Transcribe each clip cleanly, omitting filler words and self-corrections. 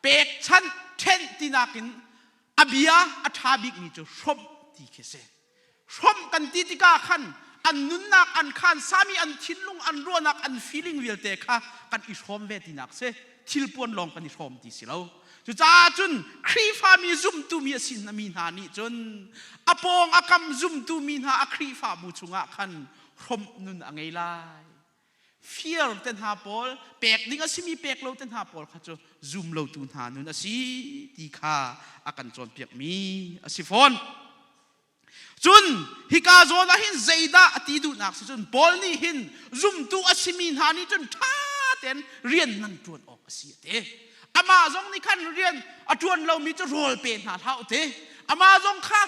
Pekchanh ṭhenh tinak in a bia a ṭha bikmi cu hrawmh ti khi si. Hrawmh kan ti tikah khan an nunnak, an khaan sami, an thinlung, an ruahnak, an feeling vialte kha kan i hrawm ve tinak si. Thilpuan lawng kan i hrawm ti si lo. Cucaah cun Khrihfami zumtu mi a si mi hna nih cun a pawng a kam zumtu mi hna a Khrihfabu chungah khan hrawmh nun a ngei lai. Fir te hna pawl, pek ding a simi pek lo te hna pawl kha cu zum lotu hna nun a si ti kha a kan cawnpiakmi a si fawn. Cun hika zawn ah hin zeidah a ti duhnak si cun Paul nih hin zumtu a simi hna nih cun ṭha tein rian nan ṭuan awk a si a ti. Amah zong nih khan rian a ṭuan lomi cu rawl pe hna hlah u ti. Amah zong kha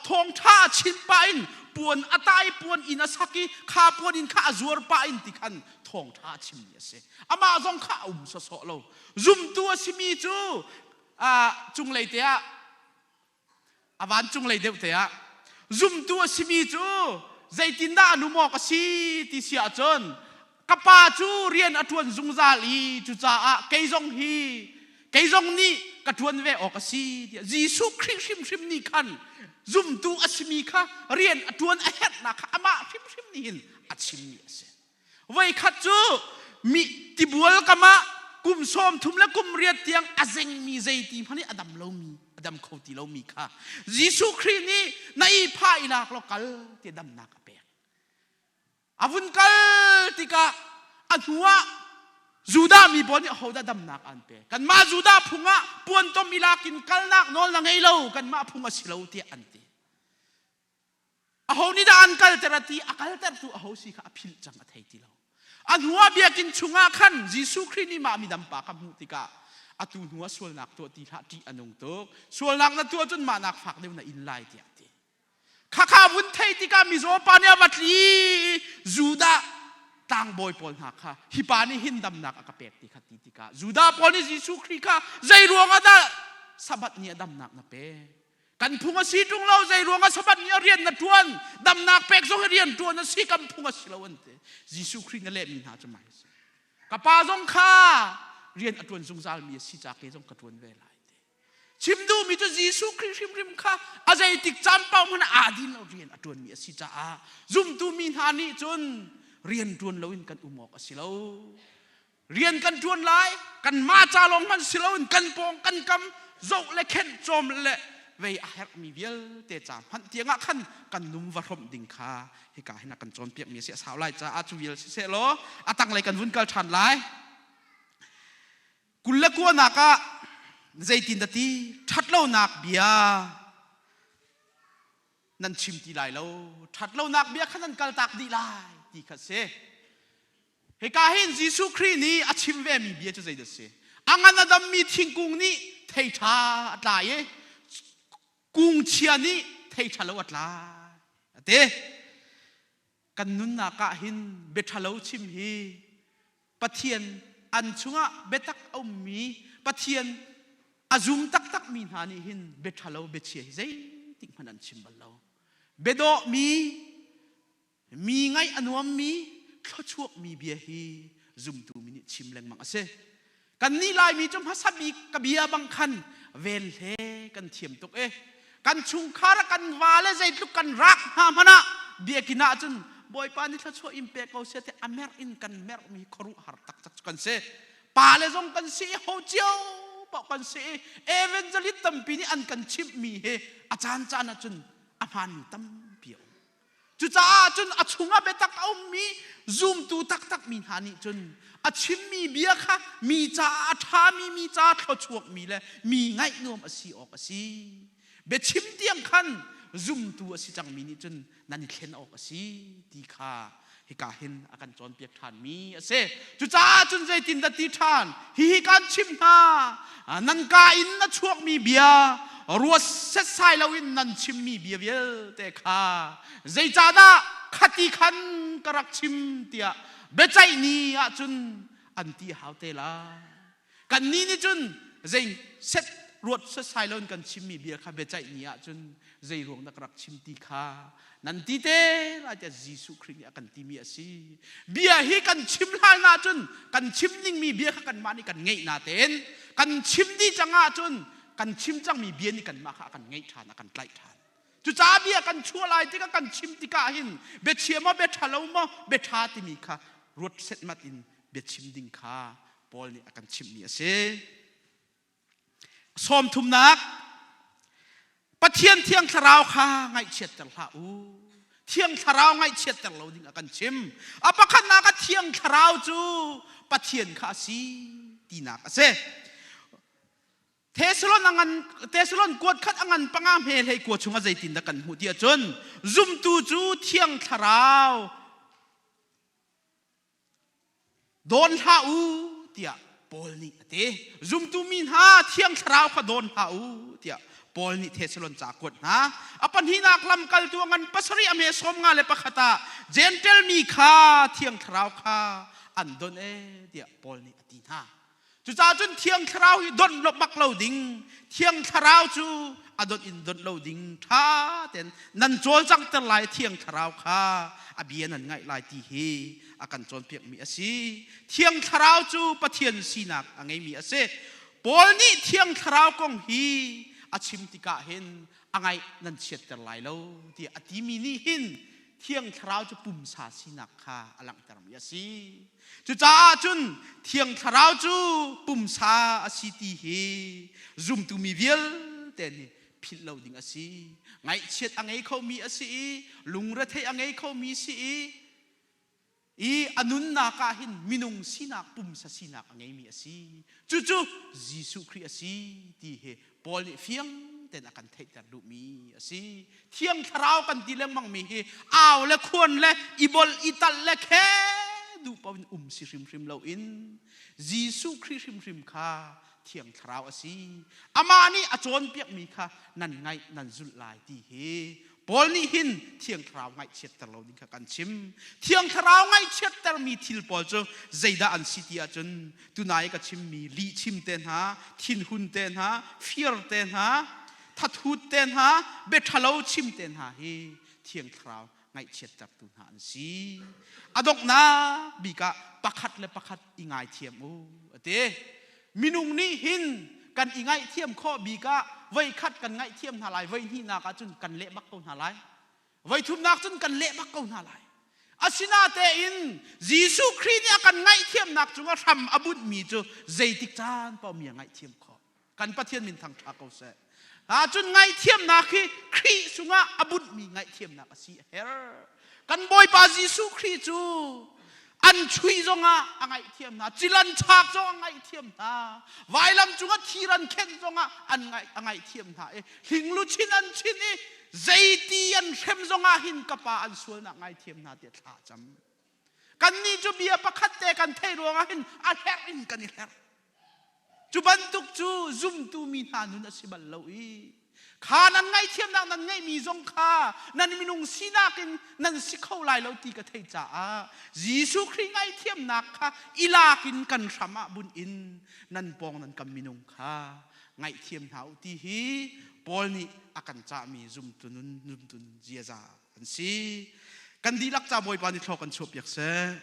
thawngṭha a chim pah in puan a tai puan inn a sak i kha puan inn kha a zuar pah in ti khan thawngṭha a chimmi a si. Amah zong kha a um sawsawh lo. Zumtu a simi cu cunglei te ah a vancung lei deuh te ah zumtu a simi cu zeitindah a num awk a si ti si ahcun ka pa cu rian a ṭuan zungzal i cucaah kei zong hi kei zong nih ka ṭuan ve awk a si tiah Jesuh Khrih hrimhrim nih khan zumtu a simi kha rian a ṭuan a herhnak kha amah hrimhrim nih hin a chimmi a si. Voikhat cu mi tibual kam ah kum sawm thum le kum riat tiang a zengmi zeiti hmanh i a dam lomi a dam kho ti lomi kha Jesuh Khrih nih na i phah i lak law kal ti damnak a pek. A vun kal tikah a hnuah Judah mi pawl nih ahodah damnak an pek? Kanmah Judah phung ah puantom i lak in kalnak nawl na ngei lo, kanmah phung a si lo tiah an ti. Aho nih dah an kalter a ti? A kaltertu aho si kha a philh cang a thei ti lo. A hnuah biakinn chungah khan Jesuh Khrih nih mah midam pa kha hmuh tikah atu hnuah sualnak tuah ti hlah ṭih a nung tuk. Sualnak na tuah cun mah nak fak deuh na in lai tiah a ti. Khakha vun thei tikah mizaw pa nih a va tli i Judah tlangbawi pawl hna kha hi pa nih hin damnak a ka pek ti kha ti tikah Judah pawl nih Jesuh Khrih kha zei ruangah dah Sabbath ni a damnak na pek? Kan phung a si ṭung lo, zei ruangah Sabbath ni a rian na ṭuan, damnak pek zong hi rian ṭuan a si, kan phung a si lo an ti. Jesuh Khrih na lehmi hna cu mai a si. Ka pa zong kha rian a ṭuan zungzalmi a si ca ke zong ka ṭuan ve lai ti. Chim duhmi cu Jesuh Khrih hrimhrim kha a zeitik caan paoh hmanh aa din lo rian a ṭuanmi a si caah zumtu mi hna nih cun rian ṭuan loin kan um awk a si lo. Rian kan ṭuan lai, kanmah ca lawng hmanh si loin kan pawng kan kam zoh le khenh cawm le vei a herhmi vialte ca hmanh tiangah khan kan num va hrawmh ding kha hika hin a kan cawnpiakmi a si. A sau lai caah cu vial siseh law a tanglei kan vun kal ṭhan lai. 29nak ah zeitin dah ti ṭhatlonak bia nan chim ti lai lo, ṭhatlonak bia kha nan kaltak dih lai ti kha si. Hika hin Jesuh Khrih nih a chim vemi bia cu zeidah a si? A ngan a dammi thingkung nih thei ṭha a tlai i kung chia nih thei ṭha lo a tlai. A ti. Kan nunnak ah hin bia ṭhalo chim hi Pathian an chungah biatak a ummi Pathian a zum taktakmi hna nih hin bia ṭhalo bia chia hi zeitik hmanh an chim bal lo. Biadawhmi Mi ngaih a nuammi, thluachuakmi bia hi zumtu mi nih chim lengmang a si. Kannih Laimi cu hmasa bik ka bia bang khan vel he kan thiam tuk i kan chungkhar ah kan vale zeitluk kan rak hna hmanh ah biakinn ah cun Bawipa nih thluachuah in pe ko seh tiah a merh in kan merhmi khuaruahhar taktak cu kan si. Pale zong kan si i ho cio paoh kan si i evangelist tampi nih an kan chimhmi hi a caancaan ah cun a hmaanmi tampi a um. Cucaah cun a chungah biatak a ummi zumtu taktakmi hna nih cun a chimmi bia kha mi caah a ṭhami, mi caah thluachuakmi le mi ngaih nuam a si awk a si. Biachim tiang khan zumtu a si cangmi nih cun nan i thlen awk a si ti kha hika hin a kan cawnpiak ṭhanmi a si. Cucaah cun zeitindah ti ṭhan? Hihi kan chimh hna, nan ka in a chuakmi bia ruat setsai loin nan chimmi bia vialte kha zeicahdah khati khan ka rak chim tiah biaceih ni ahcun an ti hau te lai. Kannih nih cun zei set ruat setsai loin kan chimmi bia kha biaceih ni ahcun zei ruang dah ka rak chim ti kha nan ti te lai tiah Jesuh Khrih nih a kan timi a si. Bia hi kan chim hlan ahcun kan chim dingmi bia kha kanmah nih kan ngeih natein Kan chim dih cang ahcun kan chim cangmi bia nih kanmah kha a kan ngeih ṭhan, a kan tlaih ṭhan. Cucaah bia kan chuah lai tikah kan chim tikah hin biachia maw bia ṭha lo maw bia ṭha timi kha ruat setmat in bia chim ding kha Paul nih a kan chimhmi a si. Sawmthumnak Pathian Thiang Thlarau kha ngaihchiatter hlah u. Thiang Thlarau ngaihchiatter lo ding a kan chim. A pakhatnak ah Thiang Thlarau cu Pathian kha a si tinak a si. Thesalon a ngan Thesalon kuat khat a ngan panga hme hlei kua chungah zeitindah kan hmuh ti ahcun zumtu cu Thiang Thlarau Dawn hlah u tiah Paul nih a ti. Zumtu mi hna Thiang Thlarau kha dawn hlah u tiah Paul nih Thesalon ca a kuat hna. A pahnihnak lamkaltu a ngan pasarih a hme 51 ah Gentel mi kha Thiang Thlarau kha an don e tiah Paul nih a ti hna. Cucaah cun Thiang Thlarau hi donh lo bak lo ding, Thiang Thlarau cu a donh in donh lo ding ṭha tein nan cawlcanghter lai Thiang Thlarau kha a bia nan ngaih lai ti hi a kan cawnpiakmi a si. Thiang Thlarau cu Pathian sinak a ngeimi a si. Paul nih Thiang Thlarau kong hi a chim tikah hin a ngaih nan chiatter lai lo tiah a timi nih hin Thiang Thlarau cu pumsa sinak kha a langhtermi a si. Cucaah cun Thiang Thlarau cu pumsa a si ti hi zumtu mi vialte nih philh lo ding a si. Ngaihchiat a ngei khomi a si i lungretheih a ngei khomi si i i a nunnak ah hin minung sinak pumsa sinak a ngeimi a si. Cucu Jesuh Khrih a si ti hi Paul nih fiang tein a kan theihter duhmi a si. Thiang Thlarau kan ti lengmangmi hi au le khuan le i bol i talh le khe duh paoh in um si hrimhrim loin Jesuh Khrih hrimhrim kha Thiang Thlarau a si. Amah nih a cawnpiakmi kha nan ngaih nan zulh lai ti hi Paul nih hin Thiang Thlarau ngaihchiatter lo ding kha kan chim. Thiang Thlarau ngaihchiattermi thil pawl cu zeidah an si ti ahcun tunai ka chimmi lihchim te hna, thinhun te hna, fir te hna, thathut te hna, biaṭhalo chim te hna hi Thiang Thlarau ngaihchiattertu hna an si. A donghnak bik ah pakhat le pakhat i ngaithiam u a ti. Minung nih hin kan i ngaihthiam khawh bik ah voikhat kan ngaihthiam hna lai, voihnihnak ah cun kan leh bak ko hna lai. Voithumnak cun kan leh bak ko hna lai. Asinatein Jesuh Khrih nih a kan ngaihthiamnak cungah hram a bunhmi cu zeitik caan paoh mi a ngaihthiam khawh. Kan Pathian min thangṭha ko seh. Cun ngaihthiamnak hi Khrih sungah a bunhmi ngaihthiamnak a si a herh. Kan Bawipa Jesuh Khrih cu an chuih zongah a ngaihthiam hna, cil an chak zong a ngaihthiam hna, vailam cungah thir an khenh zongah an ngaih a ngaihthiam hna i hling luchin an chinh i zeiti an hrem zongah hin ka pa an sualnak ngaithiam hna tiah thla a cam. Kannih cu bia pakhat te kan theih ruangah hin a hlerh in kan i hlerh. Cu bantuk cu zumtu mi hna nun a si bal lo i kha nan ngaihthiamnak nan ngeihmi zong kha nan minung sinak in nan si kho lai lo ti ka theih caah Jesuh Khrih ngaihthiamnak kha i lak in kan hram ah bunh in nan pawng nan kam minung kha ngaihthiam hna u ti hi Paul nih a kan cahmi zumtu nun zumtu nun ziaza an si. Kan dihlak ca Bawipa nih thlaw kan chuahpiak seh.